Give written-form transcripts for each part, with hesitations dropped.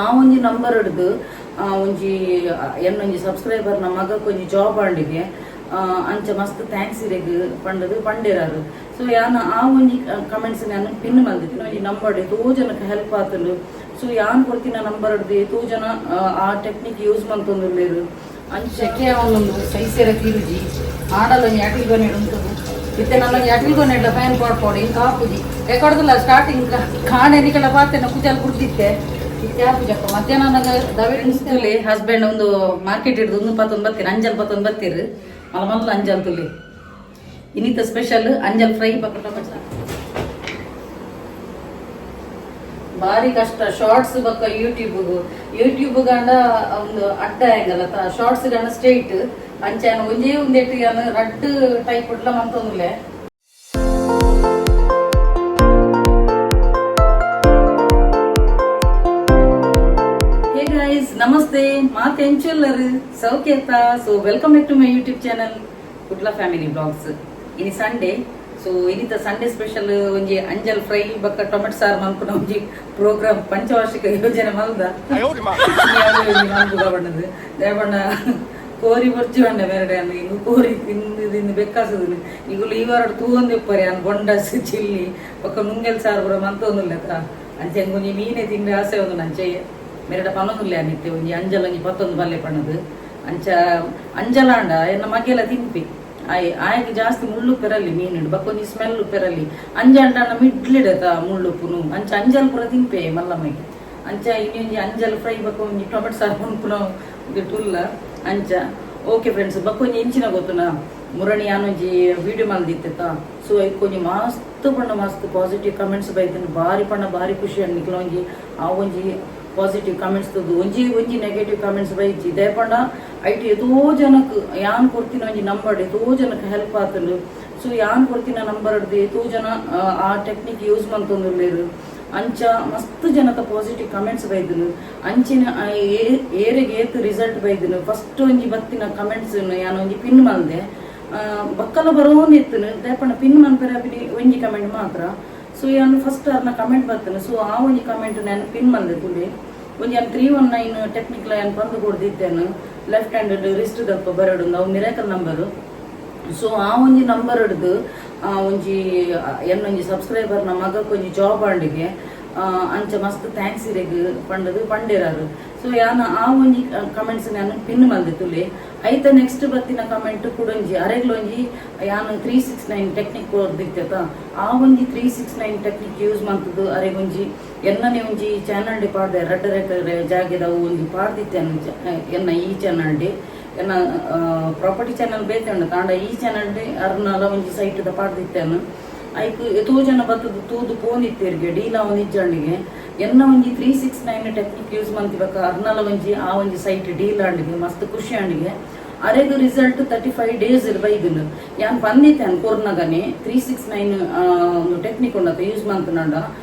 ಆ ಒಂಜಿ ನಂಬರ್ ಹಿಡ್ದು ಒಂಜಿ ಎನ್ನೊಂಜಿ ಸಬ್ಸ್ಕ್ರೈಬರ್ ನ ಮಗಕ್ ಒಂಜಿ ಜಾಬ್ ಆಂಡಿಗೆ, ಅಂಚ ಮಸ್ತ್ thanks ಇರೆಗ್ ಪಂಡದು ಪಂಡೇರಾರು. ಸೊ ಯಾನ್ ಆ ಒಂಜಿ ಕಮೆಂಟ್ಸ್ ನಾನು ಪಿನ್ ಮಲ್ದಿತ್ತಿನ ಒಂಜಿ ನಂಬರ್ ಏತೋ ಜನಕ್ಕೆ ಹೆಲ್ಪ್ ಆತುಂಡು. ಸೊ ಯಾನ್ ಕೊರ್ತಿನ ನಂಬರ್ ಹಿಡ್ದು ಏತೋ ಜನ ಆ ಟೆಕ್ನಿಕ್ ಯೂಸ್ ಮಂತೊಂದುಲ್ಲೆರ್. ಅಂಚ ಶೆಕೆ ಅವನೊಂದು ಸೈಸೆರ ತೀರುಜಿ ಆಡಲ ಒಂಜಿ ಅಟಿಲ್ ಗೊನೆಡ್ ಉಂಟು. ಇತ್ತೆ ನನ್ನ ಒಂಜಿ ಅಟಿಲ್ ಗೊನೆಡ್ಲ ಫ್ಯಾನ್ ಪಾಡ್ ಪೋಡು ಇಂಕ ಆಪುಜಿ. ರೆಕಾರ್ಡ್ದಲ್ಲ ಸ್ಟಾರ್ಟಿಂಗ್ ಕಾಣೆ ನಿಕಲ ಪಾತೆನ ಕುಜಾಲ್ ಕುಡ್ದಿತ್ತೆ. ಇತ್ತೆ ಆಪುಜಕ್ಕ. ಮಧ್ಯಾಹ್ನ ದವಿಡ್ ಹಸ್ಬೆಂಡ್ ಒಂದು ಮಾರ್ಕೆಟ್ ಹಿಡ್ದು ಒಂದು ಪತ್ತೊಂದು ಬತ್ತೀರು, ಅಂಜಲ್ ಪತ್ತೊಂದು ಬತ್ತೀರು. ಮಲ್ಲ ಮಲ್ಲ ಅಂಜಲ್ ತುಲಿ. ಇನ್ನಿತ ಸ್ಪೆಷಲ್ ಅಂಜಲ್ ಫ್ರೈ ಬಕ್ಕ ಟೊಮೆಟೊ. ಭಾರಿ ಕಷ್ಟ ಶಾರ್ಟ್ಸ್ ಬಕ್ಕ ಯೂಟ್ಯೂಬ್. ಯೂಟ್ಯೂಬ್ ಗಂಡ ಒಂದು ಅಡ್ಡ ಹೆಂಗಲ್ಲ, ಶಾರ್ಟ್ಸ್ ಗಂಡ ಸ್ಟ್ರೈಟ್. ಅಂಚ ಒಂಜೇ ಒಂದೆಟ್ಟು ಯಾನ್ ರಡ್ಡ್ ಟೈಪ್ ಉಡ್ಲ ಮಂತೊಂದುಲ್ಲೆ. ಹೇ ಗೈಸ್, ನಮಸ್ತೆ. ಮಾತೆ ಎಂಚುಲ್ಲರು ಸೌಖ್ಯತ? So welcome back to my YouTube channel Kudla family blogs. ಇನಿ ಸಂಡೇ, ಸೊ ಇನ್ನಿತ ಸಂಡೇ ಸ್ಪೆಷಲ್ ಒಂಜಿ ಅಂಜಲ್ ಫ್ರೈ ಬಕ್ಕ ಟೊಮೆಟೊ ಸಾರು ಮನ್ಪುನ ಒಂಜಿ ಪ್ರೋಗ್ರಾಮ್, ಪಂಚವಾರ್ಷಿಕ ಯೋಜನೆ ಮಲ್ದ ಬಣ್ಣದು ದೇವಣ್ಣ ಕೋರಿ ಬೊರ್ಚಿ ಬಂಡೆ ಬೇರೆ. ಇಂಗು ಕೋರಿ ತಿಂದು ತಿಂದು ಬೆಕ್ಕಾಸದು. ಈಗುಲು ಈ ವಾರ ತೂವೊಂದು ಇಪ್ಪರೆ ಅನ್ ಬೊಂಡಸ್ ಚಿಲ್ಲಿ ಬೊಕ್ಕ ನುಂಗೆಲ್ ಸಾರು ಪೂರ ಮಂತೊಂದುಲ್ಲೆತ. ಅಂಚೆ ಒಂಜಿ ಮೀನೆ ತಿಂಡಿ ಆಸೆ ಒಂದು. ಅಂಚೆ ಮೆರಡ ಪನೊಂದುಲ್ಲೆ ಅನಿತ್ತೆ ಒಂಜಿ ಅಂಜಲ್ ಒಂಜಿ ಪತ್ತೊಂದು ಬಲ್ಲೆ ಪಣ್ಣದು. ಅಂಚ ಅಂಜಲಾಂಡ ಎನ್ನ ಮಗೆಲ ತಿನ್ಪಿ ಆಯ್ ಆಯಗ್ ಜಾಸ್ತಿ ಮುಳ್ಳು ಪೆರಲ್ಲಿ ಮೀನು ಬೊಕ್ಕ ಒಂಜಿ ಸ್ಮೆಲ್ ಪೆರಲ್ಲಿ. ಅಂಜಾಂಡ ಮಿಡ್ಲಿಡತ ಮುಳ್ಳು ಪುನು. ಅಂಚ ಅಂಜಲ್ ಪೂರ ತಿನ್ಪೆ ಮಲ್ಲಮ್ಮಗೆ. ಅಂಚ ಇನ್ನೊಂಜಿ ಅಂಜಲ್ ಫ್ರೈ ಬೊಕ್ಕ ಒಂಜಿ ಟೊಮೆಟೊ ಸಾರು ಉನ್ಪುನ ಉಲ್ಲ ಅಂಚ. ಓಕೆ ಫ್ರೆಂಡ್ಸ್, ಬೊಕ್ಕ ಒಂಜಿ ಇಂಚಿನ ಗೊತ್ತುನ ಮುರಣಿ ಯಾನೊಂಜಿ ವಿಡಿಯೋ ಮಲ್ದಿತ್ತೆತ. ಸೊ ಐಕ್ ಒಂಜಿ ಮಸ್ತ್ ಪಂಡ ಮಸ್ತ್ ಪಾಸಿಟಿವ್ ಕಮೆಂಟ್ಸ್ ಬೈತಂಡು. ಬಾರಿ ಪಂಡ ಬಾರಿ ಖುಷಿ ನಿಕ್ಲ ಒಂಜಿ ಆ ಒಂಜಿ ಪಾಸಿಟಿವ್ ಕಮೆಂಟ್ಸ್ ತೂದು. ಒಂಜಿ ಒಂಜಿ ನೆಗೆಟಿವ್ ಕಮೆಂಟ್ಸ್ ಬೈಜಿ. ದಯಪಂಡ ಐಟ್ ಏತೋ ಜನಕ್ ಯಾನ್ ಕೊರ್ತಿನ ಒಂಜಿ ನಂಬರ್ ಏತೋ ಜನಕ್ ಹೆಲ್ಪ್ ಆತುಂಡು. ಸೊ ಯಾನ್ ಕೊರ್ತಿನ ನಂಬರ್ ಹಿಡ್ದು ಏತೋ ಜನ ಆ ಟೆಕ್ನಿಕ್ ಯೂಸ್ ಮಂತೊಂದುಲ್ಲೆರ್. ಅಂಚ ಮಸ್ತ್ ಜನತ ಪಾಸಿಟಿವ್ ಕಮೆಂಟ್ಸ್ ಬೈದನು. ಅಂಚಿನ ಏರೆಗ್ ಏತ್ ರಿಸಲ್ಟ್ ಬೈದನು. ಫಸ್ಟ್ ಒಂಜಿ ಬತ್ತಿನ ಕಮೆಂಟ್ಸ್ ಯಾನ್ ಒಂಜಿ ಪಿನ್ ಮಲ್ದೆ. ಬಕ್ಕಲ ಬರೋಂದು ಇತ್ತನು. ದಾಯೆಪಂಡ ಪಿನ್ ಮನ್ಪೆರೆ ಅಪಿನಿ ಒಂಜಿ ಕಮೆಂಟ್ ಮಾತ್ರ. ಸೊ ಯಾನ್ ಫಸ್ಟ್ ಅರ್ನ ಕಮೆಂಟ್ ಬತ್ತನು. ಸೊ ಆ ಒಂಜಿ ಕಮೆಂಟ್ ನಾನು ಪಿನ್ ಮಲ್ದೆ ತುಲೆ. ಒಂಜಿ ಯಾನ್ 319 ಟೆಕ್ನಿಕ್ ಯಾನ್ ಪಂದ್ ಕೊಡ್ದಿತ್ತೇನು. ಲೆಫ್ಟ್ ಹ್ಯಾಂಡ್ ರಿಸ್ಟ್ ದಲ್ಪ ಬರಡು, ಅವು ಮಿರಾಕಲ್ ನಂಬರ್. ಸೊ ಆ ಒಂಜಿ ನಂಬರ್ ಹಿಡ್ದು ಒಂಜಿ ಎನ್ನೊಂಜಿ ಸಬ್ಸ್ಕ್ರೈಬರ್ ನ ಮಗಕ್ ಒಂಜಿ ಜಾಬ್ ಆಂಡಿಗೆ, ಅಂಚ ಮಸ್ತ್ thanks ಇರೆಗ್ ಪಂಡದು ಪಂಡೇರಾರು. ಸೊ ಯಾನ್ ಆ ಒಂಜಿ ಕಮೆಂಟ್ಸ್ ನಾನು ಪಿನ್ ಮಲ್ದೆ ತುಲೆ. ಐತ ನೆಕ್ಸ್ಟ್ ಬತ್ತಿನ ಕಮೆಂಟ್ ಕುಡೊಂಜಿ ಅರೆಗ್ಲೊಂಜಿ ಯಾನ್ 369 ಟೆಕ್ನಿಕ್ ಕೊರ್ದಿತ್ತೆತ. ಆ ಒಂಜಿ 369 ಟೆಕ್ನಿಕ್ ಯೂಸ್ ಮಂತದ್ದು ಅರೆಗೊಂಜಿ ಎನ್ನನೆ ಒಂಜಿ ಚಾನಲ್ ಡಿ ಪಾಡ್ದೆ. ರಡ್ಡ ರೆಕರೆ ಜಾಗೆದವು ಒಂಜಿ ಪಾಡ್ದಿತ್ತೆ ಎನ್ನ ಈ ಚಾನಲ್ ಡಿ. ಎನ್ನ ಪ್ರಾಪರ್ಟಿ ಚಾನಲ್ ಬೇತೆ ಉಂಡು ತಾಂಡ ಈ ಚಾನಲ್ ಡಿ ಅರ್ನಲ ಒಂಜಿ ಸೈಟ್ ದ ಪಾಡ್ದಿತ್ತೇನು. ಐಕ್ ಏತೋ ಜನ ಬತ್ತದು ತೂದು ಪೋನಿತ್ತೇರಿಗೆ ಡೀಲ ಇಜ್ಜಂಡಿಗೆ. ಎನ್ನ ಒಂಜಿ 369 ಟೆಕ್ನಿಕ್ ಯೂಸ್ ಮಂತಿಬಕ ಅರ್ನಲ ಒಂಜಿ ಆ ಒಂಜಿ ಸೈಟ್ ಡೀಲ್ ಆಂಡಿಗೆ. ಮಸ್ತ್ ಖುಷಿ ಆಂಡಿಗೆ. ಅರೆಗ್ ರಿಸಲ್ಟ್ 35 ಡೇಸ್ ಬೈದುಂಡು. ಯಾನ್ ಪಂದಿತ್ತೇನ್ ಕೊರ್ನಗನೆ 369 ಟೆಕ್ನಿಕ್ ಉಂಡತ ಯೂಸ್ ಮಂತನಂಡ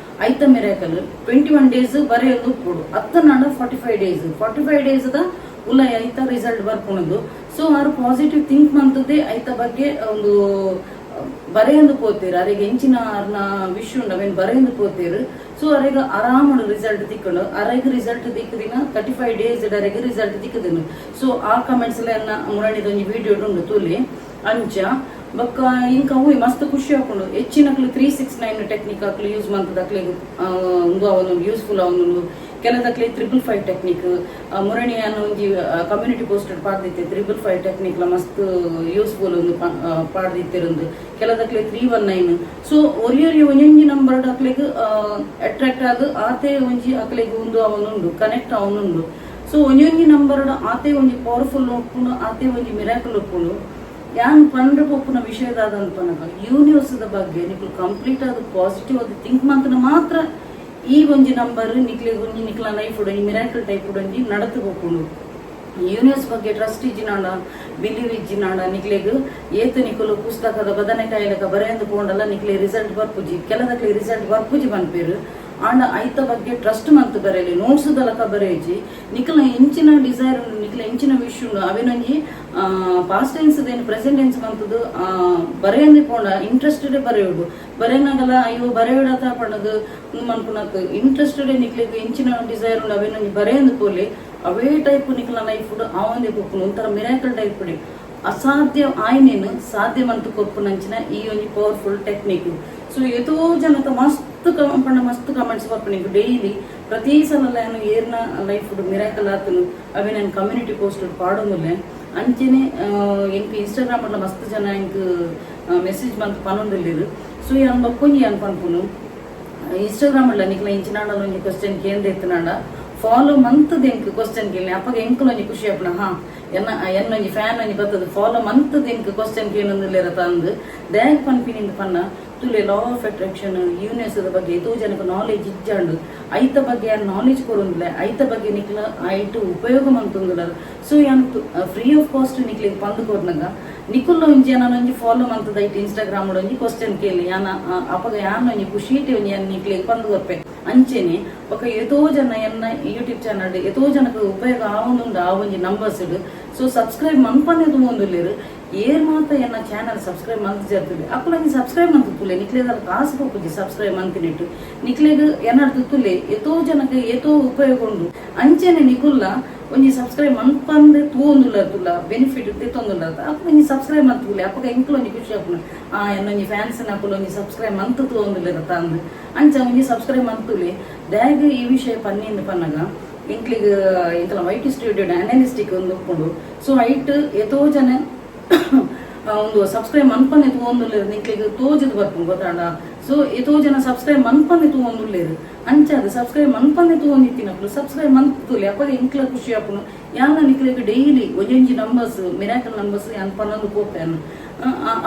ಐತ ಮಿರಾಕಲ್ 21 ಡೇಸ್ ಬರೆಯೊಂದು ಉಪ್ಪುಡು ಅತ್ತನಾಂಡ 45 ಡೇಸ್, 45 ಡೇಸ್ ದ ಉಲ ಐತ ರಿಸಲ್ಟ್ ಬರ್ಪುಣದು. ಸೊ ಆರು ಪಾಸಿಟಿವ್ ಥಿಂಕ್ ಮಂತದೆ ಐತ ಬಗ್ಗೆ ಒಂದು ಬರೆಯೊಂದು ಪೋತೇರು. ಅರೆಗೆ ಎಂಚಿನ ಅರ್ನ ವಿಶ್ ಉಂಡು ಅವೇನು ಬರೆಯೊಂದು ಪೋತೇರು. ಸೊ ಅರೆಗ ಆರಾಮಡು ರಿಸಲ್ಟ್ ತಿಕ್ಕಂಡು. ಅರೆಗ್ ರಿಸಲ್ಟ್ ದಿಕ್ಕದಿನ 35 ಡೇಸ್ ಅರೆಗ್ ರಿಸಲ್ಟ್ ತಿಕ್ಕದಿನ. ಸೊ ಆ ಕಮೆಂಟ್ಸ್ ಎಲ್ಲ ಮುರಣಿದ ಒಂಜಿ ವಿಡಿಯೋ ಉಂಡು ತೂಲಿ. ಅಂಚ ಬೊಕ್ಕ ಇಂಕ ಅವು ಮಸ್ತ್ ಖುಷಿ ಆಪುಂಡು. ಹೆಚ್ಚಿನಕ್ಲು 369 ಟೆಕ್ನಿಕ್ ಅಕ್ಲು ಯೂಸ್ ಮಂತದ ಅಕ್ಲೆಗ್ ಉಂದು ಅವೊಂದು ಯೂಸ್ಫುಲ್ ಅವೊಂದುಂಡು. ಕೆಲದಕ್ಲೆ 555 ಟೆಕ್ನಿಕ್ ಮುರಣಿ ಯಾನ್ ಒಂಜಿ ಕಮ್ಯುನಿಟಿ ಪೋಸ್ಟ್ ಪಾಡ್ದಿತ್ತೆ. 555 ಟೆಕ್ನಿಕ್ ಲ ಮಸ್ತ್ ಯೂಸ್ಫುಲ್ ಒಂದು ಪಾಡ್ದಿತ್ತಿರುಂದು. ಕೆಲದಕ್ಲೆ 319. ಸೊ ಒರಿ ಒರಿ ಒಂಜೊಂಜಿ ನಂಬರ್ ಅಕ್ಲೆಗ್ ಅಟ್ರಾಕ್ಟ್ ಆದ್ ಆತೆ ಒಂಜಿ ಅಕ್ಲೆಗ್ ಉಂದು ಅವೊಂದುಂಡು, ಕನೆಕ್ಟ್ ಅವೊಂದುಂಡು. ಸೊ ಒಂಜೊಂಜಿ ನಂಬರ್ ಆತೆ ಒಂಜಿ ಪವರ್ಫುಲ್ ಉಪ್ಪುಂಡು, ಆತೆ ಒಂಜಿ ಮಿರಾಕಲ್ ಉಪ್ಪುಂಡು. ಯಾನ್ ಪಂಡ್ರ ಪೋಪುನ ವಿಷಯದಾದ ಪನಗ ಯೂನಿವರ್ಸ್ ದ ಬಗ್ಗೆ ನಿಕ್ಲು ಕಂಪ್ಲೀಟ್ ಆದ್ ಪಾಸಿಟಿವ್ ಆದ್ ಥಿಂಕ್ ಮಂತನ ಮಾತ್ರ ಈ ಒಂಜಿ ನಂಬರ್ ನಿಕ್ಲೆಗ್ ಒಂಜಿ ನಿಕ್ಲ ಲೈಫ್ ಒಂಜಿ ಮಿರಾಕಲ್ ಟೈಪ್ ಒಂಜಿ ನಡತು ಪೋಪುಂಡು. ಯೂನಿವರ್ಸ್ ಬಗ್ಗೆ ಟ್ರಸ್ಟ್ ಇಜ್ಜಿನಾಂಡ, ಬಿಲೀವ್ ಇಜ್ಜಿನಾಂಡ ನಿಕ್ಲೆಗ್ ಏತ್ ನಿಕುಲು ಪುಸ್ತಕದ ಬದನೆಕಾಯಿ ಲೆಕ್ಕ ಬರೆಯಂದು ಪೋಂಡಲ್ಲ ನಿಕ್ಲೆ ರಿಸಲ್ಟ್ ಬರ್ಪುಜಿ. ಕೆಲದಕ್ಲೆ ರಿಸಲ್ಟ್ ಬರ್ಪುಜಿ ಪನ್ಪೇರು. ಆಂಡ ಐತ ಬಗ್ಗೆ ಟ್ರಸ್ಟ್ ಮಂತ್ ಬರೆಯಲಿ ನೋಟ್ಸ್ ದಲಕ ಬರೆಯಿಜಿ. ನಿಕಲ ಎಂಚಿನ ಡಿಸೈರ್ ಉಂಡು, ನಿಕಲ ಎಂಚಿನ ವಿಶ್ ಉಂಡು, ಅವೇನೊಂಜಿ ಪಾಸ್ಟ್ ಟೆನ್ಸ್ ದೇನು ಪ್ರೆಸೆಂಟ್ ಟೆನ್ಸ್ ಮಂತದ್ದು ಬರೆಯಂದೆ ಪೋಂಡ ಇಂಟ್ರೆಸ್ಟೆಡ್ ಬರೆಯೋಡು. ಬರೆಯನಾಗಲ ಅಯ್ಯೋ ಬರೆಯೋಡತ ಪಣ್ಣದು ಮನ್ಪುನತ್. ಇಂಟ್ರೆಸ್ಟೆಡ್ ನಿಕ್ಲೆಗ್ ಎಂಚಿನ ಡಿಸೈರ್ ಉಂಡು, ಅವೇನೊಂಜಿ ಬರೆಯಂದು ಪೋಲೆ. ಅವೇ ಟೈಪ್ ನಿಕಲ ಲೈಫ್ ಆವಂದೆ ಪೋಪುನು. ಒಂಥರ ಮಿರಾಕಲ್ ಟೈಪ್, ಅಸಾಧ್ಯ ಆಯ್ನೇನು ಸಾಧ್ಯ ಮಂತು ಕೊರ್ಪುನಂಚಿನ ಈ ಒಂಜಿ ಪವರ್ಫುಲ್ ಟೆಕ್ನಿಕ್. ಸೊ ಏತೋ ಜನತ ಮಸ್ತ್ ಪಂಡ ಮಸ್ತ್ ಕಮೆಂಟ್ಸ್ ಬರ್ಪುನಿ ಡೈಲಿ. ಪ್ರತಿ ಸಲ ನಾನು ಏರ್ನ ಲೈಫ್ ಮಿರಾಕಲ್ ಆತನು, ಅವೇ ನಾನು ಕಮ್ಯುನಿಟಿ ಪೋಸ್ಟ್ ಪಾಡೊಂದುಲ್ಲೆ. ಅಂಚೆನೆ ಎಂಕ್ ಇನ್ಸ್ಟಾಗ್ರಾಮ್ ಅಡ್ಲ ಮಸ್ತ್ ಜನ ಎಂಕ್ ಮೆಸೇಜ್ ಮಂತ್ ಪನೊಂದುಲ್ಲೆರ್. ಸೊ ಯಾನ್ ಬಕ್ಕೊಂಜಿ ಯಾನ್ ಪನ್ಪುನು, ಇನ್ಸ್ಟಾಗ್ರಾಮ್ ಅಡ್ಲ ನಿಕ್ಲ ಇಂಚಿನಾಂಡ ಒಂಜಿ ಕ್ವಶನ್ ಕೇಂದ್ರ ಇತ್ತನಾಂಡ ಫಾಲೋ ಮಂತದ ಎಂಕ್ ಕ್ವಶನ್ ಕೇಳಿ. ಅಪ್ಪಗ ಎಂಕುಲು ಒಂಜಿ ಖುಷಿ ಆಪುನ, ಹಾ ಎನ್ನ ಎನ್ನೊಂಜಿ ಫ್ಯಾನ್ ಒಂಜಿ ಬತ್ತದ, ಫಾಲೋ ಮಂತದ ಎಂಕ್ ಕ್ವಶನ್ ಕೇನೊಂದುಲ್ಲೆರ ತಂದು. ದಾಯೆ ಪನ್ಪಿನಿಂದ ಪನ್ನ ತುಲೆ, ಲಾ ಆಫ್ ಅಟ್ರಾಕ್ಷನ್, ಯೂನಿವರ್ಸ್ ಬಗ್ಗೆ ಏತೋ ಜನಕ್ಕೆ ನಾಲೆಜ್ ಇಜ್ಜಾಂಡು. ಐತ ಬಗ್ಗೆ ಯಾನ್ ನಾಲೆಜ್ ಕೊರೊಂದಿಲ್ಲ, ಐತ ಬಗ್ಗೆ ನಿಕ್ಲ ಐಟ್ ಉಪಯೋಗ ಮಂತೊಂದುಲ್ಲ. ಸೊ ಯಾನ್ ಫ್ರೀ ಆಫ್ ಕಾಸ್ಟ್ ನಿಕ್ಲಿಗೆ ಪಂದು ಕೊರ್ನಗ ನಿಕುಲ್ಲ ಒಂಜಿ ಯಾನ್ ಒಂಜಿ ಫಾಲೋ ಮಂತದ ಐಟ್ ಇನ್ಸ್ಟಾಗ್ರಾಮ್ ಒಂಜಿ ಕ್ವಶನ್ ಕೇಳಿ. ಯಾನ ಅಪಗ ಯಾನ್ ಒಂಜಿ ಖುಷಿಟೆ ಒಂಜಿ ಯಾನ್ ನಿಕ್ಲಿಗೆ ಪಂದು ಕೊರ್ಪೆ. ಅಂಚೆನೆ ಬೊಕ ಏತೋ ಜನ ಎನ್ನ ಯೂಟ್ಯೂಬ್ ಚಾನಲ್ ಏತೋ ಜನಕ್ಕೆ ಉಪಯೋಗ ಆವೊಂದುಂಡು ಆ ಒಂಜಿ ನಂಬರ್ಸ್. ಸೊ ಸಬ್ಸ್ಕ್ರೈಬ್ ಮನ್ಪನೆ ತೂವೊಂದುಲ್ಲೆರ್. ಏರ್ ಮಾತ ಎನ್ನ ಚಾನಲ್ ಸಬ್ಸ್ಕ್ರೈಬ್ ಮಂತ್ ಜರ್ತುಲೆ, ಅಕುಲು ಒಂಜಿ ಸಬ್ಸ್ಕ್ರೈಬ್ ಮಂತ್ ತುಲೆ. ನಿಕ್ಲೆಗ್ ಕಾಸು ಪೋಪುಜಿ ಸಬ್ಸ್ಕ್ರೈಬ್ ಮಂತಿನಿಟ್ಟು. ನಿಕ್ಲೆಗ್ ಎನ್ನಡ್ದು ತುಲೆ, ಏತೋ ಜನಕ್ಕೆ ಏತೋ ಉಪಯೋಗ ಉಂಡು. ಅಂಚೆನೆ ನಿಕುಲ್ಲ ಒಂಜಿ ಸಬ್ಸ್ಕ್ರೈಬ್ ಮನ್ಪಂದೆ ತೂವೊಂದುಲ್ಲ ತುಲ್ಲ, ಬೆನಿಫಿಟ್ ದೆತ್ತೊಂದುಲ್ಲ, ಅಪ್ಪು ಒಂಜಿ ಸಬ್ಸ್ಕ್ರೈಬ್ ಮಂತ್ ತುಲೆ. ಅಪ್ಪಗ ಎಂಕುಲು ಒಂಜಿ ಖುಷಿ ಆಪುಂಡು, ಆ ಎನ್ನೊಂಜಿ ಫ್ಯಾನ್ಸ್ ನಕುಲು ಒಂಜಿ ಸಬ್ಸ್ಕ್ರೈಬ್ ಮಂತ್ ತೂವೊಂದುಲ್ಲೆರ್ ತಂದು. ಅಂಚ ಒಂಜಿ ಸಬ್ಸ್ಕ್ರೈಬ್ ಮಂತುಲೆ. ದಾಗ್ ಈ ವಿಷಯ ಪನ್ನಿಂದ ಪನ್ನಗ, ಎಂಕ್ಲಿಗ್ ಇಂತಲ ವೈಟ್ ಸ್ಟುಡಿಯೋ ಅನಾಲಿಸ್ಟಿಕ್ ಒಂದು ಉಪ್ಪುಂಡು. ಸೊ ಐಟ್ ಏತೋ ಜನ ಒಂದು ಸಬ್ಸ್ಕ್ರೈಬ್ ಮನ್ಪನೆ ತೂವೊಂದುಲ್ಲೆರ್, ನಿಕ್ಲೆಗ್ ತೋಜುದು ಬರ್ಪುಂಡು, ಗೊತ್ತಾಂಡ? ಸೊ ಏತೋ ಜನ ಸಬ್ಸ್ಕ್ರೈಬ್ ಮನ್ಪನೆ ತೂವೊಂದುಲ್ಲೆರ್. ಅಂಚಾದ್ ಸಬ್ಸ್ಕ್ರೈಬ್ ಮನ್ಪನೆ ತೂವೊಂದಿತ್ತಿನಕ್ಲು ಸಬ್ಸ್ಕ್ರೈಬ್ ಮಂತ್ ತೂಲೆ. ಅಪಗ ಎಂಕ್ಲ ಖುಷಿ ಆಪುಂಡು. ಯಾನ ನಿಕ್ಲೆಗ್ ಡೈಲಿ ಒಂಜೊಂಜಿ ನಂಬರ್ಸ್, ಮಿರಾಕಲ್ ನಂಬರ್ಸ್ ಯಾನ್ ಪನ್ನೊಂದು ಪೋಪೆನ್.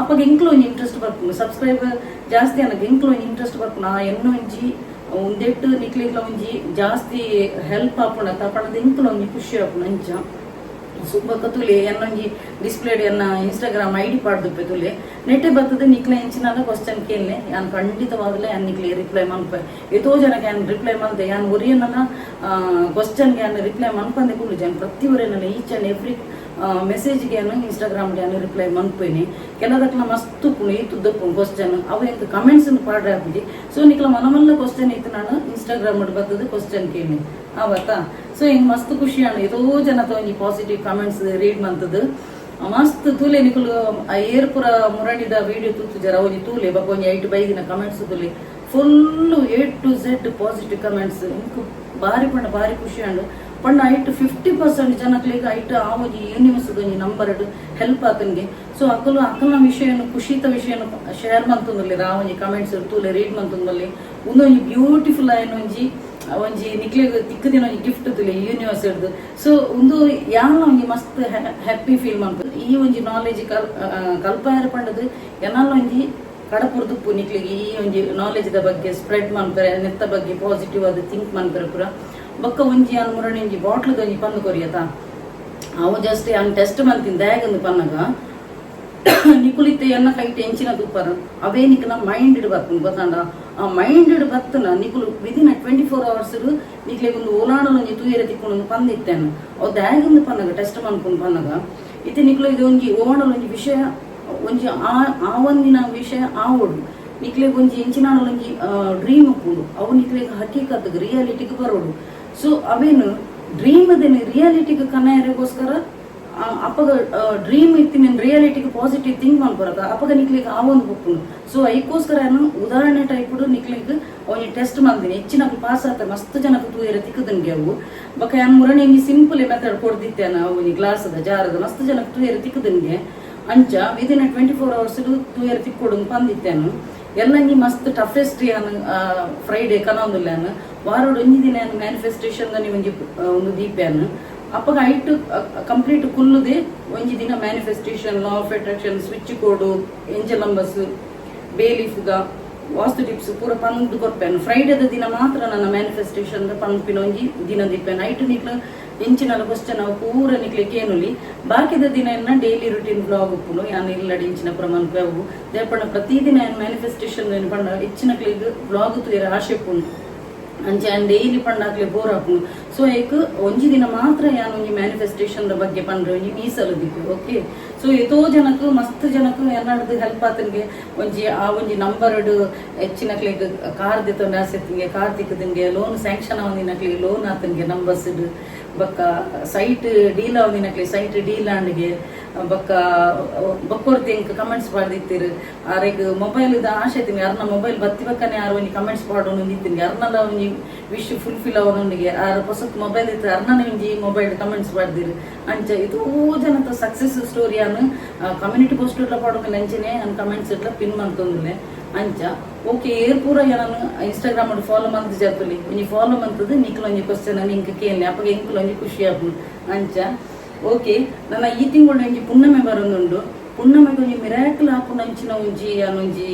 ಅಪಗ ಎಂಕ್ಲ ಒಂಜಿ ಇಂಟ್ರೆಸ್ಟ್ ಬರ್ಪುಂಡು. ಸಬ್ಸ್ಕ್ರೈಬ್ ಜಾಸ್ತಿ ಆನಗ ಎಂಕ್ಲ ಒಂಜಿ ಇಂಟ್ರೆಸ್ಟ್ ಬರ್ಪುಂಡು. ಆ ಎನ್ನೊಂಜಿ ಒಂದೆಟ್ಟು ನಿಕ್ಲೆಗ್ಲ ಒಂಜಿ ಜಾಸ್ತಿ ಹೆಲ್ಪ್ ಆಪುಂಡು ಪಂಡದ ಎಂಕ್ಲ ಒಂಜಿ ಖುಷಿ ಆಪುಂಡು ಅಂಚ. ಬೊಕ್ಕ ತುಲೆ, ಎನ್ನೊಂಜಿ ಡಿಸ್ಪ್ಲೇಡ್ ಎನ್ನ ಇನ್ಸ್ಟಾಗ್ರಾಮ್ ಐಡಿ ಪಾಡ್ದುಪ್ಪೆ ತುಲೆ. ನೆಟ್ಟೆ ಬರ್ತದೆ. ನಿಕ್ಲೆ ಎಂಚಿನಾಲ ಕ್ವಶನ್ ಕೇಳ್ನೆ, ಯಾನ್ ಖಂಡಿತವಾಗ್ಲೇ ಯಾನ್ ನಿಕ್ಲೆ ರಿಪ್ಲೈ ಮನ್ಪೆ. ಏತೋ ಜನಕ್ಕೆ ಯಾನ್ ರಿಪ್ಲೈ ಮಲ್ತೆ. ಯಾನ್ ಒರಿಯನ್ನಲ ಕ್ವಶನ್ಗೆ ಯಾನ್ ರಿಪ್ಲೈ ಮನ್ಪಂದೆ ಕುಲ್ಲು ಜನ. ಪ್ರತಿ ಒರಿಯನ್ನಲ ಈಚ್ ಅಂಡ್ ಎವ್ರಿ ಮೆಸೇಜ್ಗೆ ಯಾನು ಇನ್ಸ್ಟಾಗ್ರಾಮ್ ಯಾನು ರಿಪ್ಲೈ ಮನ್ಪೇನಿ. ಕೆಲದಕ್ಲ ಮಸ್ತ್ ಉಪ್ಪುಂಡು, ಈ ತುದ್ದಪ್ಪುಂಡು ಕ್ವಶನ್. ಅವು ಎಂಕ್ ಕಮೆಂಟ್ಸ್ ಪಾಡ್ರೆ ಆಪುಜಿ. ಸೊ ನಿಕ್ಲ ಮನಮಲ್ಲ ಕ್ವಶನ್ ಇತ್ತು, ನಾನು ಇನ್ಸ್ಟಾಗ್ರಾಮ್ ಬರ್ತದೆ, ಕ್ವಶನ್ ಕೇಳಿ ಆವತ್ತಾ. ಸೊ ಹಿಂಗ್ ಮಸ್ತ್ ಖುಷಿ ಆಂಡ್. ಏತೋ ಜನತ ಒಂಜಿ ಪಾಸಿಟಿವ್ ಕಮೆಂಟ್ಸ್ ರೀಡ್ ಮಂತದ್ದು ಮಸ್ತ್. ತೂಲೆ ನಿಕುಲು ಏರ್ಪುರ ಮುರಣಿದ ವಿಡಿಯೋ ತೂತು ಜರ ಒಂಜಿ ತೂಲೆ. ಬೊಕ ಒಂಜಿ ಐಟ್ ಬೈದಿನ ಕಮೆಂಟ್ಸ್ ತೂಲೆ. Full A to Z positive comments. ಇಂಕ್ ಬಾರಿ ಪಂಡ ಬಾರಿ ಖುಷಿ ಆಂಡ್. ಪಂಡ ಐಟ್ 50% ಜನಕ್ಲೆಗ್ ಐಟ್ ಆ ಒಂಜಿ ಯೂನಿವರ್ಸ್ ಒಂಜಿ ನಂಬರ್ ಹೆಲ್ಪ್ ಆತನ್ಗೆ. ಸೊ ಅಕುಲು ಅಕಲ್ನ ವಿಷಯನು, ಖುಷಿತ ವಿಷಯನು ಶೇರ್ ಮಂತೊಂದುಲ್ಲೆರ್. ಆ ಒಂಜಿ ಕಮೆಂಟ್ಸ್ ತೂಲೆ, ರೀಡ್ ಮಂತೊಂದುಲ್ಲೆ. ಉಂದೊಂಜಿ ಬ್ಯೂಟಿಫುಲ್ ಆಯ್ನ ಒಂಜಿ ಒಂಜಿ ನಿಕ್ಲೆಗ್ ತಿಕ್ಕದಿನ ಒಂಜಿ ಗಿಫ್ಟ್ ತುಲೆ ಯೂನಿವರ್ಸ್ ಹಿಡ್ದು. ಸೊ ಒಂದು ಯಾನ ಒಂಜಿ ಮಸ್ತ್ ಹ್ಯಾಪಿ ಫೀಲ್ ಮನ್ಪು. ಈ ಒಂಜಿ ನಾಲೆಜ್ ಕಲ್ಪಾಯರ ಪಂಡದು ಎನ್ನಲ್ಲ ಒಂಜಿ ಕಡಪುರ್ದುಪ್ಪು. ನಿಕ್ಲೆಗ್ ಈ ಒಂಜಿ ನಾಲೆಜ್ ದ ಬಗ್ಗೆ ಸ್ಪ್ರೆಡ್ ಮನ್ಪರೆ, ನೆತ್ತ ಬಗ್ಗೆ ಪಾಸಿಟಿವ್ ಆದ್ ಥಿಂಕ್ ಮನ್ಪರೆ ಪೂರ. ಬೊಕ್ಕ ಒಂಜಿ ಯಾನ್ ಮುರಣಿ ಒಂಜಿ ಬಾಟ್ಲ್ ಒಂಜಿ ಪಂದು ಕೊರಿಯತ. ಅವು ಜಸ್ಟ್ ಯಾನ್ ಟೆಸ್ಟ್ ಮಂತಿನ. ದಾಯಗಂದು ಪನ್ನಗ, ನಿಕುಲಿತ್ತೆ ಎನ್ನ ಕೈಟ್ ಎಂಚಿನ ತುಪ್ಪರ, ಅವೇ ನಿಕ್ಲ ಮೈಂಡ್ ಬರ್ಪುಂಡು, ಗೊತ್ತಾಂಡ? ಆ ಮೈಂಡ್ ಬತ್ತನ ನಿಕುಲು ವಿದಿನ್ 24 ಅವರ್ಸ್ ನಿಕ್ಲೆಗ್ ಒಂದು ಓಲಾಡಲು ಒಂಜಿ ತೂಯರೆ ತಿಕ್ಕೊಂಡು ಪಂದಿತ್ತೇನೆ. ಅವು ದಾಯಗಂದು ಪನ್ನಗ, ಟೆಸ್ಟ್ ಮನ್ಪುಂಡು ಪನ್ನಗ, ಇತ್ತೆ ನಿಕ್ಲು ಇದು ಒಂಜಿ ಓಣಲ್ ಒಂಜಿ ವಿಷಯ ಒಂಜಿ ಆ ಆ ಒಂದಿನ ವಿಷಯ ಆವೊಡು. ನಿಕ್ಲೆಗ್ ಒಂಜಿ ಎಂಚಿನಾಡಲು ಒಂಜಿ ಡ್ರೀಮ್ ಉಪ್ಪುಂಡು, ಅವು ನಿಕ್ಲೆಗ್ ಹಕೀಕತ್ಗ್ ರಿಯಾಲಿಟಿಗೆ ಬರೋಡು. ಸೊ ಅವೇನು ಡ್ರೀಮ್ ದೇನೆ ರಿಯಾಲಿಟಿಗೆ ಕನ್ನಯರಿಗೋಸ್ಕರ ಅಪಗ ಡ್ರೀಮ್ ಇತ್ತಿನ ರಿಯಾಲಿಟಿಗೆ ಪಾಸಿಟಿವ್ ಥಿಂಕ್ ಮನ್ಪರತ, ಅಪಗ ನಿಕ್ಲೆಗ್ ಆ ಒಂದು ಬುಕ್ಕುಂಡು. ಸೊ ಐಕೋಸ್ಕರ ನಾನು ಉದಾಹರಣೆ ಟೈಪ್ ನಿಕ್ಲೆಗ್ ಒಂಜಿ ಟೆಸ್ಟ್ ಮಲ್ದಿನಿ. ಹೆಚ್ಚಿನ ಪಾಸ್ ಆತ, ಮಸ್ತ್ ಜನಕ್ಕೆ ತೂಯರೆ ತಿಕ್ಕದನ್ಗೆ ಅವು. ಬೊಕ ಯಾನ್ ಮುರಣಿ ಒಂಜಿ ಸಿಂಪಲ್ ಮೆಥಡ್ ಕೊಡ್ದಿತ್ತೇನ. ಅವು ಒಂಜಿ ಗ್ಲಾಸ್ ಜಾರದ ಮಸ್ತ್ ಜನಕ್ಕೆ ತೂಯರೆ ತಿಕ್ಕದನ್ಗೆ. ಅಂಚ ವಿದಿನ್ 24 ಅವರ್ಸ್ ತೂಯರೆ ತಿಕ್ಕೊಡು ಪಂದಿತ್ತೇನು. ಎಲ್ಲ ಒಂಜಿ ಮಸ್ತ್ ಟಫೆಸ್ಟ್ ಯಾನ್ ಫ್ರೈಡೆ ಕನೊಂದುಲ್ಲ. ಯಾನ್ ವಾರೋಡು ಒಂಜಿ ದಿನ ಯಾನ್ ಮ್ಯಾನಿಫೆಸ್ಟೇಷನ್ ಒಂಜಿ ಒಂದು ದೀಪ್ಯಾನ್. ಅಪ್ಪಗ ಐಟ್ ಕಂಪ್ಲೀಟ್ ಕುಲ್ಲುದೆ ಒಂಜಿ ದಿನ manifestation, law of attraction, switch code, angel numbers, ಬೇಲೀಫ್ದ ವಾಸ್ತು ಟಿಪ್ಸ್ ಪೂರ ಪಂದು ಕೊರ್ಪೇನು. ಫ್ರೈಡೇದ ದಿನ ಮಾತ್ರ ನನ್ನ ಮ್ಯಾನಿಫೆಸ್ಟೇಷನ್ ಪನ್ಪಿನ ಒಂಜಿ ದಿನ ದೀಪೇನು. ಐಟ್ ನಿಕ್ಲ ಎಂಚಿನಲ ಕ್ವಶನ್ ಅವು ಪೂರ ನಿಕ್ಲೆ ಕೇನುಲಿ. ಬಾಕಿದ ದಿನ ಎನ್ನ ಡೈಲಿ ರುಟೀನ್ ಬ್ಲಾಗ್ ಉಪ್ಪುಂಡು. ಯಾನ್ ಇಲ್ಲಡಿ ಇಂಚಿನ ಪೂರ ಮನ್ಪೆ ಅವು ದೇಪಣ್ಣ. ಪ್ರತಿದಿನ ಮ್ಯಾನಿಫೆಸ್ಟೇಷನ್ ಪಂಡ ಹೆಚ್ಚಿನ ಬ್ಲಾಗ್ ತೂಯರೆ ಆಶೆ ಉಪ್ಪುಂಡು. ಅಂಚೆ ಡೈಲಿ ಪಂಡಾಕ್ಲೆ ಬೋರ್ ಆಪುಂಡು. ಸೊ ಏಕ್ ಒಂಜಿ ದಿನ ಮಾತ್ರ ಯಾನ್ ಒಂಜಿ ಮ್ಯಾನಿಫೆಸ್ಟೇಷನ್ ದ ಬಗ್ಗೆ ಪಂಡ್ರೆ ಒಂಜಿ ಮೀಸಲು ದಿಪ್ಪೆ. ಓಕೆ, ಸೊ ಏತೋ ಜನಕ್ ಮಸ್ತ್ ಜನಕ್ ಎನ್ನಡ್ದು ಹೆಲ್ಪ್ ಆತನ್ಗೆ. ಒಂಜಿ ಆ ಒಂಜಿ ನಂಬರ್ ಹೆಚ್ಚಿನಕ್ಲೆಗ್ ಕಾರ್ ದೆತ್ತೊಂಡು ಆಸೆ ತಿಂಗೆ ಕಾರ್ ತಿಕ್ಕದಂಗೆ, ಲೋನ್ ಸ್ಯಾಂಕ್ಷನ್ ಆವಂದಿನಕ್ಲೆಗ್ ಲೋನ್ ಆತನ್ಗೆ ನಂಬರ್ಸ್, ಬೊಕ್ಕ ಸೈಟ್ ಡೀಲ್ ಆವಂದಿನಕ್ಲೆ ಸೈಟ್ ಡೀಲ್ ಆಂಡ್ಗೆ. ಬೊಕ್ಕ ಬೊಕ್ಕೊರ್ತಿ ಎಂಕ್ ಕಮೆಂಟ್ಸ್ ಪಾಡ್ದಿತ್ತೆರ್, ಆರೆಗ್ ಮೊಬೈಲ್ ದ ಆಶೆ ತಿಂಗೆ, ಅರ್ನ ಮೊಬೈಲ್ ಬತ್ತಿ ಬಕ್ಕನೆ ಆರ್ ಒಂಜಿ ಕಮೆಂಟ್ಸ್ ಪಾಡೊಂದು ಇತ್ತಿನ್ಗೆ, ಅರ್ನಲ ಒಂಜಿ ವಿಶ್ ಫುಲ್ಫಿಲ್ ಆವೊಂದುಂಡಿಗೆ. ಆರ್ ಪೊಸತ್ ಮೊಬೈಲ್ ಇತ್ತು, ಅರ್ನನ ಒಂಜಿ ಮೊಬೈಲ್ ಕಮೆಂಟ್ಸ್ ಪಾಡ್ದಿರು. ಅಂಚ ಇದೂ ಜನತ ಸಕ್ಸಸ್ ಸ್ಟೋರಿಯಾನ್ ಕಮ್ಯುನಿಟಿ ಪೋಸ್ಟ್ ಇಡ್ಲ ಪಾಡೊಂದಿಲ್ಲ, ಅಂಚನೆ ಅನ್ ಕಮೆಂಟ್ಸ್ ಇಡ್ಲ ಪಿನ್ ಮಂತೊಂದುಲ್ಲೆ. ಅಂಚ ಓಕೆ, ಏರ್ ಪೂರ ಯಾನ್ ಇನ್ಸ್ಟಾಗ್ರಾಮ್ ಫಾಲೋ ಮಂತ್ ಜರ್ಪುಲಿ, ಒಂಜಿ ಫಾಲೋ ಮಂತದ್ದು ನಿಕ್ಲ ಒಂಜಿ ಕ್ವಶನ್ ಇಂಕ್ ಕೇನ್ಲೆ, ಅಪಗ ಎಂಕುಲು ಒಂಜಿ ಖುಷಿ ಆಪುಂಡು. ಅಂಚ ಓಕೆ, ನನ್ನ ಈ ತಿಂಗಳು ಒಂಜಿ ಪುಣ್ಣಮೆ ಬರೊಂದುಂಡು. ಪುಣ್ಣಮೆಗೆ ಒಂಜಿ ಮಿರಾಕಲ್ ಆಪುನಂಚಿನ ಒಂಜಿ ಒಂಜಿ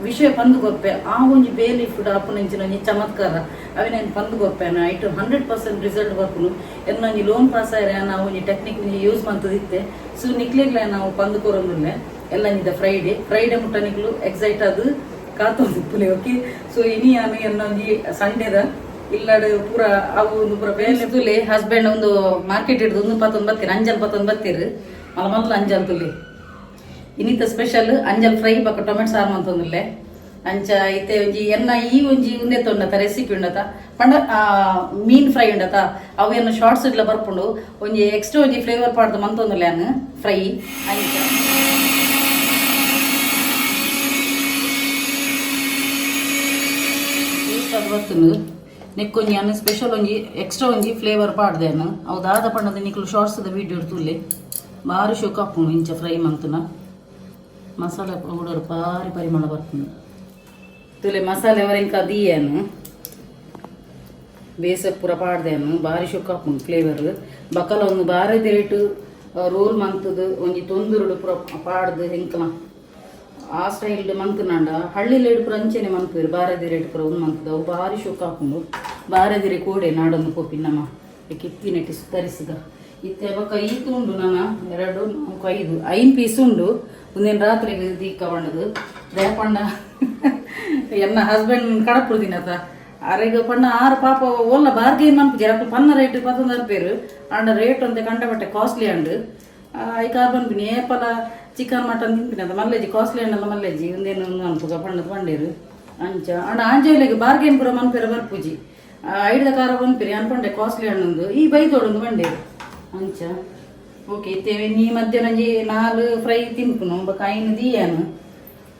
ವಿಷಯ ಪಂದು ಕೊರ್ಪೆ. ಆ ಒಂಜಿ ಬೇಲಿ ಫುಡ್ ಆಪುನಂಚಿನ ಒಂಜಿ ಚಮತ್ಕಾರ ಅವಿನ ಪಂದು ಕೊರ್ಪೆ. ಐಟ್ 100% ರಿಸಲ್ಟ್ ಬರ್ಪುನು. ಎನ್ನ ಒಂಜಿ ಲೋನ್ ಪಾಸ್ ಆಯ್ರೆ ನಾವು ಒಂಜಿ ಟೆಕ್ನಿಕ್ ಒಂಜಿ ಯೂಸ್ ಮಂತದಿತ್ತೆ. ಸೊ ನಿಕ್ಲೆಗ್ಲ ನಾವು ಪಂದು ಕೊರೊಂದುಲ್ಲೆ. ಎಲ್ಲ ಇಂದ ಫ್ರೈಡೆ ಫ್ರೈಡೆ ಮುಟ್ಟ ನಿಕ್ಲು ಎಕ್ಸೈಟ್ ಅದು ಕಾತೊಂದಿಪ್ಪುಲೆ. ಓಕೆ, ಸೊ ಇನಿ ಯಾನು ಎನ್ನ ಒಂಜಿ ಸಂಡೇದ ಇಲ್ಲಡ್ ಪೂರ ಅವು ಒಂದು ಪೂರ ಬೇಲೆ ತುಲೆ. ಹಸ್ಬೆಂಡ್ ಒಂದು ಮಾರ್ಕೆಟ್ ಹಿಡ್ದು ಒಂದು ಪತ್ತೊಂದು ಬತ್ತೀರು, ಅಂಜಲ್ ಪತ್ತೊಂದು ಬತ್ತೀರು. ಮಲ್ಲ ಮಲ್ಲ ಅಂಜಲ್ ತುಲೆ. ಇನ್ನಿತ ಸ್ಪೆಷಲ್ ಅಂಜಲ್ ಫ್ರೈ ಬೊಕ್ಕ ಟೊಮೆಟೊ ಸಾರು ಮಂತೊಂದುಲ್ಲೆ. ಅಂಚ ಇತ್ತೆ ಒಂಜಿ ಎನ್ನ ಈ ಒಂಜಿ ಉಂದೆತ್ತ ಉಂಡತ ರೆಸಿಪಿ ಉಂಡತ ಪಂಡ ಮೀನ್ ಫ್ರೈ ಉಂಡತ, ಅವು ಎನ್ನ ಶಾರ್ಟ್ಸ್ ಇಡ್ಲ ಬರ್ಪುಂಡು. ಒಂಜಿ ಎಕ್ಸ್ಟ್ರಾ ಒಂಜಿ ಫ್ಲೇವರ್ ಪಾಡ್ದು ಮಂತೊಂದುಲ್ಲೆ ಯಾನ್ ಫ್ರೈ. ಅಂಚ ಟೇಸ್ಟ್ ಬರ್ತುಂಡು. ನೆಕ್ಕೊಂಜಿ ಯಾನ್ ಸ್ಪೆಷಲ್ ಒಂಜಿ ಎಕ್ಸ್ಟ್ರಾ ಒಂಜಿ ಫ್ಲೇವರ್ ಪಾಡ್ದೇನು. ಅವು ದಾದ ಪಂಡದ ನಿಕ್ಲು ಶಾರ್ಟ್ಸ್ ದ ವೀಡಿಯೋ ತೂಲೆ. ಬಾರಿ ಶೋಕ್ ಆಪುಂಡು ಇಂಚ ಫ್ರೈ ಮಂತುನ. ಮಸಾಲೆ ಪೌಡರ್ ಬಾರಿ ಪರಿಮಳ ಬರ್ತುಂಡು. ತುಲೆ ಮಸಾಲೆ ವರೆಂಕ ದೀಯನು ಬೇಸಕ್ ಪೂರ ಪಾಡ್ದೇನು, ಬಾರಿ ಶೋಕ್ ಆಪುಂಡು ಫ್ಲೇವರ್. ಬಕಲ ಒಂದು ಬಾರಿ ರೇಟ್ ರೋಲ್ ಮಂತದು ಒಂಜಿ ತೊಂದುರುಡು ಪೂರ ಪಾಡ್ದು ಎಂಕಲ ಆ ಸ್ಟೈಲ್ ಮಂತುನಾಂಡ ಹಳ್ಳಿ ಲೇಡ್ ಪೂರ ಅಂಚೆನೆ ಮನ್ಪುವೆರ್. ಬಾರದಿ ರೇಟ್ ಪೂರ ಒಂದು ಮಂತದ ಅವು ಬಾರಿ ಶೋಕ್ ಆಪುಂಡು. ಬಾರದಿರೆ ಕೋಡೆ ನಾಡೊಂದು ಪೋಪಿನಮ್ಮ ಕಿತ್ತಿನೆಟ್ಟಿ ಸುತ್ತರಿಸಿದ ಇತ್ತೆ. ಬೊಕ್ಕ ಈತು ಉಂಡು ನಾನ 2 4 5 5 ಪೀಸ್ ಉಂಡು. ಒಂದಿನ ರಾತ್ರಿಗೆ ದೀಕ ಬಣ್ಣದು ದಯಪಂಡ ಎನ್ನ ಹಸ್ಬೆಂಡ್ ಕಡಪುಡು ದಿನತ ಅರೆಗ್ ಪಂಡ ಆರು ಪಾಪ ಓಲ್ಲ ಬಾರ್ಗೇನ್ ಮನ್ಪುಜೆರ್. ಅಕ್ಲು ಪನ್ನ ರೇಟ್ ಪತ್ತೊಂದು ಅರ್ಪೇರು ಆಂಡ ರೇಟ್ ಒಂತೆ ಕಂಡಪಟ್ಟೆ ಕಾಸ್ಟ್ಲಿ ಅಂಡ್. I carbon ಪಿನಿ ಏಪಲ ಚಿಕನ್ ಮಟನ್ ತಿನ್ಪಿನ ಅದ ಮಲ್ಲೆಜಿ, ಕಾಸ್ಟ್ಲಿ ಅಂಡಲ್ಲ ಮಲ್ಲೆಜಿ ಒಂದೇನು ಅನ್ಪುಗ ಪಂಡದ ಪಂಡೇರು. ಅಂಚ ಅಂಡ ಆಂಜೋಲೆಗ್ ಬಾರ್ಗೇನ್ ಪೂರ ಮನ್ಪೆರ ಬರ್ಪುಜಿ. ಐಡ್ದ ಕಾರ ಪನ್ಪಿರಿ ಅನ್ಪಂಡೆ ಕಾಸ್ಟ್ಲಿ ಹಣ್ಣೊಂದು ಈ ಬೈದೋಡೊಂದು ಬಂಡೇರು. ಅಂಚ ಓಕೆ, ಇತ್ತೆ ನೀ ಮಧ್ಯಾಹ್ನ ಒಂಜಿ 4 ಫ್ರೈ ತಿನ್ಪುನು. ಬೊಕ್ಕ ಐನು ದೀಯಾನು.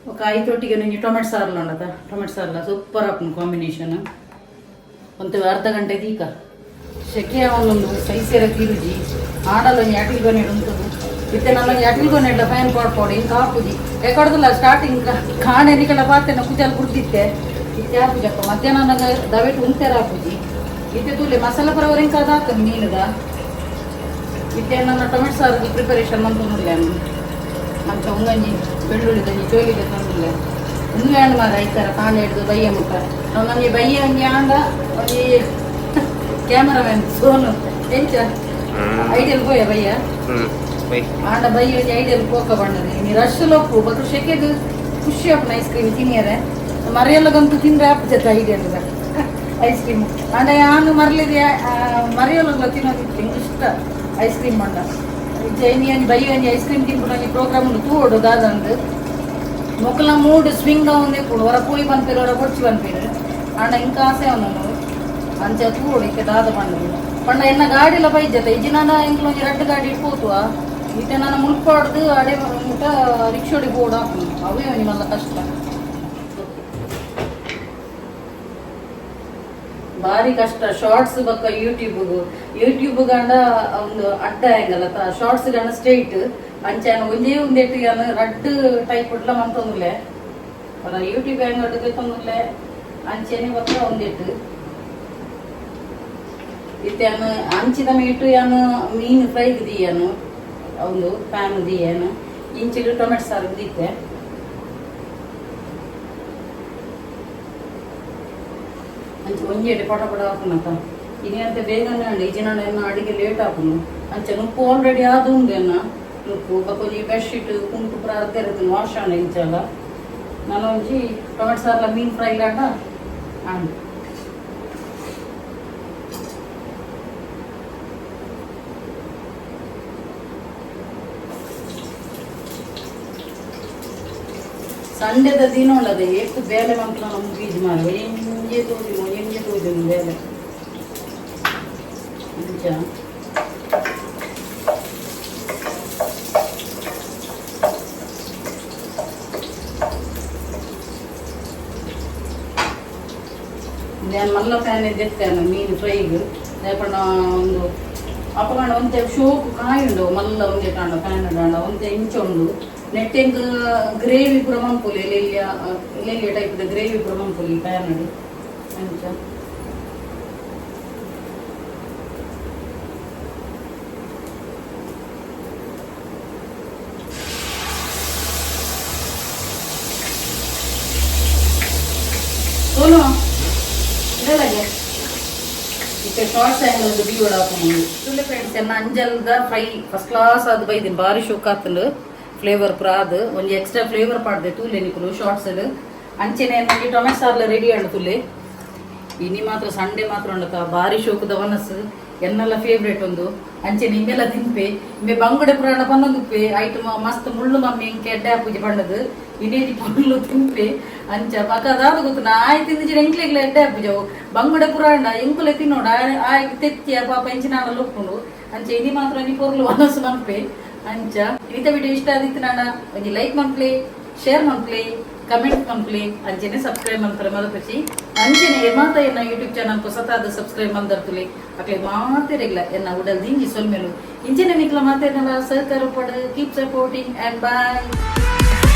ಬೊಕ್ಕ ಐತೊಟ್ಟಿಗೆ ಒಂಜಿ ಟೊಮೆಟೊ ಸಾರ್ಲ ಉಂಡತ, ಟೊಮೆಟೊ ಸಾರ್ಲ ಸೂಪರ್ ಆಪುಂಡು ಕಾಂಬಿನೇಷನ್. ಒಂದು ಅರ್ಧ ಗಂಟೆ ದೀಕ. ಶೆಕೆ ಒಂದೊಂದು ಸೈಸೆರ ತೀರುಜಿ. ಆಡಲ್ಲ ಒಂಜಿ ಅಟಿಲ್ ಗೊನೆಡ್ ಉಂತುದು. ಇತ್ತೆ ನನ್ನ ಒಂಜಿ ಅಟಿಲ್ ಗೊನೆಡ್ಲ ಫ್ಯಾನ್ ಪಾಡ್ ಪೋಡು ಇಂಕ ಆಪುಜಿ. ಎಕಡ್ದಲ್ಲ ಸ್ಟಾರ್ಟಿಂಗ್ ಕಾಣೆ ನಿಕಲ ಪಾತೆನ ಕುಜಲ್ ಕುಡ್ದಿತ್ತೆ. ಇತ್ತೆ ಆಪುಜಪ್ಪ, ಮಧ್ಯಾಹ್ನ ನಂಗೆ ದವೆಟ್ ಉಂತೆರ ಆಪುಜಿ. ಇತ್ತೆ ತೂಲೆ ಮಸಾಲೆ ಪರವರ್ ಇಂಕ ಅದಾತನ ಮೀನುದ. ಇತ್ತೆ ನನ್ನ ಟೊಮೆಟೊ ಸಾರು ಪ್ರಿಪರೇಷನ್ ಮಂತೊಂದುಲ್ಲೆ. ಅಂಚ ಉಂಗಂಜಿ ಬೆಳ್ಳುಳ್ಳಿ ಚೋಲಿಗೆ ತಂದುಲ್ಲೆ. ಉಂದು ಆಂಡ್ ಮಾರ ಐತರ ಕಾಂಡೆ ಹಿಡ್ದು ಬಯ್ಯ ಮುಟ್ಟ ಒಂದೊಂಜಿ ಬಯ್ಯ ಒಂಜಿ ಆಂಡ ಒಂಜಿ ಕ್ಯಾಮರಾಮ್ಯಾನ್ ಸೋನು ಎಂಚ ಐಡಿಯಲ್ ಪೋಯ ಬಯ್ಯ ಆಂಡ ಬಯ್ಯ ಒಂಜಿ ಐಡಿಯಲ್ ಪೋಕ ಬಣ್ಣದ. ಇನಿ ರಶ್ ಲೋಪು ಬೊಕ್ಕ ಶೆಕೆದು ಖುಷಿ ಆಪುನ ಐಸ್ ಕ್ರೀಮ್ ತಿನಿಯರೆ. ಮರಿಯಲ್ಲಗಂತೂ ತಿಂದ್ರೆ ಆಪು ಜೊತೆ ಐಡಿಯಲ್ ಐಸ್ ಕ್ರೀಮ್. ಆಂಡ ಯಾನು ಮರ್ಲಿದೆ ಮರಿಯಲ್ಲ ತಿನ್ನೋದಿತ್ತು, ಇಂಕ್ ಇಷ್ಟ ಐಸ್ ಕ್ರೀಮ್ ಮಂಡ. ಇನಿ ಒಂಜಿ ಬಯ್ಯ ಒಂಜಿ ಐಸ್ ಕ್ರೀಮ್ ತಿನ್ಪುನ ಒಂಜಿ ಪ್ರೋಗ್ರಾಮ್ ಉಂಡು, ತೂವೊಡು ದಾದಂದು. ಮೊಕಲ ಮೂಡ್ ಸ್ವಿಂಗ್ ಆವೊಂದೇ ಪೋಡು, ಹೊರ ಪೋಯಿ ಪನ್ಪೆರ್, ಹೊರ ಬೊಡ್ಚಿ ಪನ್ಪೆರ್. ಆಂಡ ಇಂಕ ಆಸೆ ಅವನು. ಅಂಚ ತೂವೊಡು ಇತ್ತೆ ದಾದ ಪಂಡುದು ಪಂಡ. ಎನ್ನ ಗಾಡಿಲ ಬೈಜತೆ ಇಜ್ಜಿ ನಾನ ಎಂಕ್ಲ ಒಂಜಿ ರಡ್ಡ್ ಗಾಡಿ ಪೋತುವ. ಇತ್ತೆ ನಾನು ಮುಲ್ಪ ಅಡೆ ಮುಟ್ಟ ರಿಕ್ಷೋಡಿ ಬೋರ್ಡ್ ಹಾಕುನು, ಅವೇ ಒಂಜಿ ಮಲ್ಲ ಕಷ್ಟ. ಭಾರಿ ಕಷ್ಟ ಶಾರ್ಟ್ಸ್ ಬೊಕ್ಕ ಯೂಟ್ಯೂಬ್. ಯೂಟ್ಯೂಬ್ ಗಂಡ ಒಂದು ಅಡ್ಡ ಆಂಗಲ್ ಅತ್ತ, ಶಾರ್ಟ್ಸ್ ಗಂಡ ಸ್ಟ್ರೈಟ್. ಅಂಚ ಒಂಜೇ ಒಂದೆಟ್ಟು ಯಾನ್ ರಡ್ಡ್ ಟೈಪ್ ಉಡ್ಲ ಮಂತೊಂದುಲ್ಲೆ. ಯೂಟ್ಯೂಬ್ ಆಂಗಲ್ ಗೊತ್ತೊಂದುಲ್ಲೆ, ಅಂಚೆನೆ ಬೊಕ್ಕ ಒಂದೆಟ್ಟು. ಇತ್ತೆ ಯಾನ್ ಅಂಚಿದ ಮೀಟು ಯಾನ್ ಮೀನು ಫ್ರೈ ದೀಯನು, ಒಂದು ಪ್ಯಾನ್ ದೀಯನು. ಇಂಚಿಡು ಟೊಮೆಟೊ ಸಾರು ದೀತೆ. ಅಂಚ ಒಂಜೆಡೆ ಪಟ ಪಟ ಹಾಕುನತ. ಇನಿ ಅಂತ ಬೇಗನೆ ಉಂಡು ಇಜ್ಜಿನಾಂಡ ಎನ್ನ ಅಡಿಗೆ ಲೇಟ್ ಆಪುನು. ಅಂಚ ನುಪ್ಪು ಆಲ್ರೆಡಿ ಆದು ಉಂಡು ಎನ್ನ ನುಪ್ಪು. ಬೊಕ್ಕ ಒಂಜಿ ಬೆಡ್ಶೀಟ್ ಕುಂಟು ಪೂರ ಅರ್ಧ ಇರುತ್ತೆ ವಾಶ್ ಆಂಡ. ಇಂಚಲ ನಾನು ಒಂಜಿ ಟೊಮೆಟೊ ಸಾರ್ಲ ಮೀನ್ ಫ್ರೈ ಲಾಂಡ ಆಂಡ್. ಸಂಡೆದ ದಿನ ಉಳ್ಳದೆ ಏತ್ ಬೇಲೆ ಮಂತ್ರ ನಮ್ಮ ಬೀಜ್ ಮಾರು ಎಂಜೆ ತೋಜುನು ಎಂಜೆ ತೋಜುನು ಬೇಲೆ ಅಂಚ ನಾನು ಮಲ್ಲ ಪ್ಯಾನ್ ದೆತ್ತೇನೆ ಮೀನು ಫ್ರೈಗ್ ದಾಯೆಪಂಡ ಒಂದು ಅಪಗಂಡ ಒಂತೆ ಶೋಕು ಕಾಯಿ ಉಂಡು ಮಲ್ಲ ಒಂಜೆ ಕಾಂಡ ಪ್ಯಾನ್ ಉಂಡು ಒಂತೆ ಇಂಚ ಉಂಡು ನೆಟ್ಟೆಂಗ್ ಗ್ರೇವಿ ಪೂರ ಮನ್ಪೊಲಿ ಎಲೆಲ್ಲಿಯ ಎಲೆಲ್ಲಿಯ ಟೈಪ್ದ ಗ್ರೇವಿ ಪೂರ ಮನ್ಪೊಲಿ ಪ್ಯಾನ್ ಅಂಚ ಸೋನು ಇರಲಾಗೆ ಇತ್ತೆ ಶಾರ್ಟ್ಸ್ ಆ್ಯಂಗಲ್ ಒಂದು ಬಿ ಒಳಾಪುಂಡು ತುಲೆ ಫ್ರೆಂಡ್ಸ್ ಎನ್ನ ಅಂಜಲ್ದ fry first class ಅದು ಬೈದಿನ ಬಾರಿ ಶೋಕ್ ಆತಂಡು ಫ್ಲೇವರ್ ಪೂರ ಅದು ಒಂಜಿ ಎಕ್ಸ್ಟ್ರಾ ಫ್ಲೇವರ್ ಪಾಡ್ದೆ ತೂಲೆ ನಿಕುಲು ಶಾರ್ಟ್ಸ್ ಅಂಚೆನೆ ನನಗೆ ಟೊಮೆಟೊ ಸಾರ್ಲ ರೆಡಿ ಆಂಡ್ ತುಲೆ ಇನಿ ಮಾತ್ರ ಸಂಡೆ ಮಾತ್ರ ಉಂಡತ ಬಾರಿ ಶೋಕದ ವನಸ್ಸು ಎನ್ನೆಲ್ಲ ಫೇವ್ರೇಟ್ ಒಂದು ಅಂಚೆನೆ ಇಂಬೆಲ್ಲ ತಿನ್ಪೆ ಇಂಬೆ ಬಂಗುಡೆ ಪುರಾಣ ಪನ್ನೊಂದುಪ್ಪೆ ಐಟ್ ಮಸ್ತ್ ಮುಳ್ಳು ಮಮ್ಮಿ ಇಂಕೆ ಎಡ್ಡೆ ಪೂಜೆ ಪಂಡದು ಇನೇಜಿ ಪುಲ್ಲು ತಿನ್ಪೆ ಅಂಚ ಬಕ ಅದಾದ ಗೊತ್ತು ನಾ ಆಯ್ ತಿಂದಿಜಿನ ಎಂಕ್ಲೆಗ್ಲ ಎಡ್ಡೆ ಪೂಜೆ ಬಂಗುಡೆ ಪುರಾಣ ಎಂಕುಲೆ ತಿನ್ನೋಡ ಆಯ್ ತೆತ್ತಿಯ ಪಾಪ ಇಂಚಿನ ಲೊಪ್ಪುಂಡು ಅಂಚೆ ಇನಿ ಮಾತ್ರ ಇನಿ ಪೊರ್ಲು ವನಸ್ಸು ಮನ್ಪೆ ಅಂಚ ಇನಿತ ವಿಡಿಯೋ ಇಷ್ಟ ಆದಿತ್ತು ನಾನ ಒಂಜಿ ಲೈಕ್ ಮನ್ಪ್ಲೆ ಶೇರ್ ಮನ್ಪ್ಲೆ ಕಮೆಂಟ್ ಮನ್ಪ್ಲೆ ಅಂಚೆನೆ ಸಬ್ಸ್ಕ್ರೈಬ್ ಮನ್ಪರೆ ಮದಪಚಿ ಅಂಚೆನೆ ಮಾತ ಎನ್ನ ಯೂಟ್ಯೂಬ್ ಚಾನಲ್ ಹೊಸತಾದ ಸಬ್ಸ್ಕ್ರೈಬ್ ಮಂದರ್ತುಲೆ ಅಕ್ಲೆ ಮಾತೆರೆಗ್ಲ ಎನ್ನ ಉಡಲ್ ದಿಂಜಿ ಸೊಲ್ಮೆಲು ಇಂಚೆನೆ ನಿಕ್ಲ ಮಾತೇನಲ್ಲ ಸಹಕಾರ ಪಡು keep supporting and bye.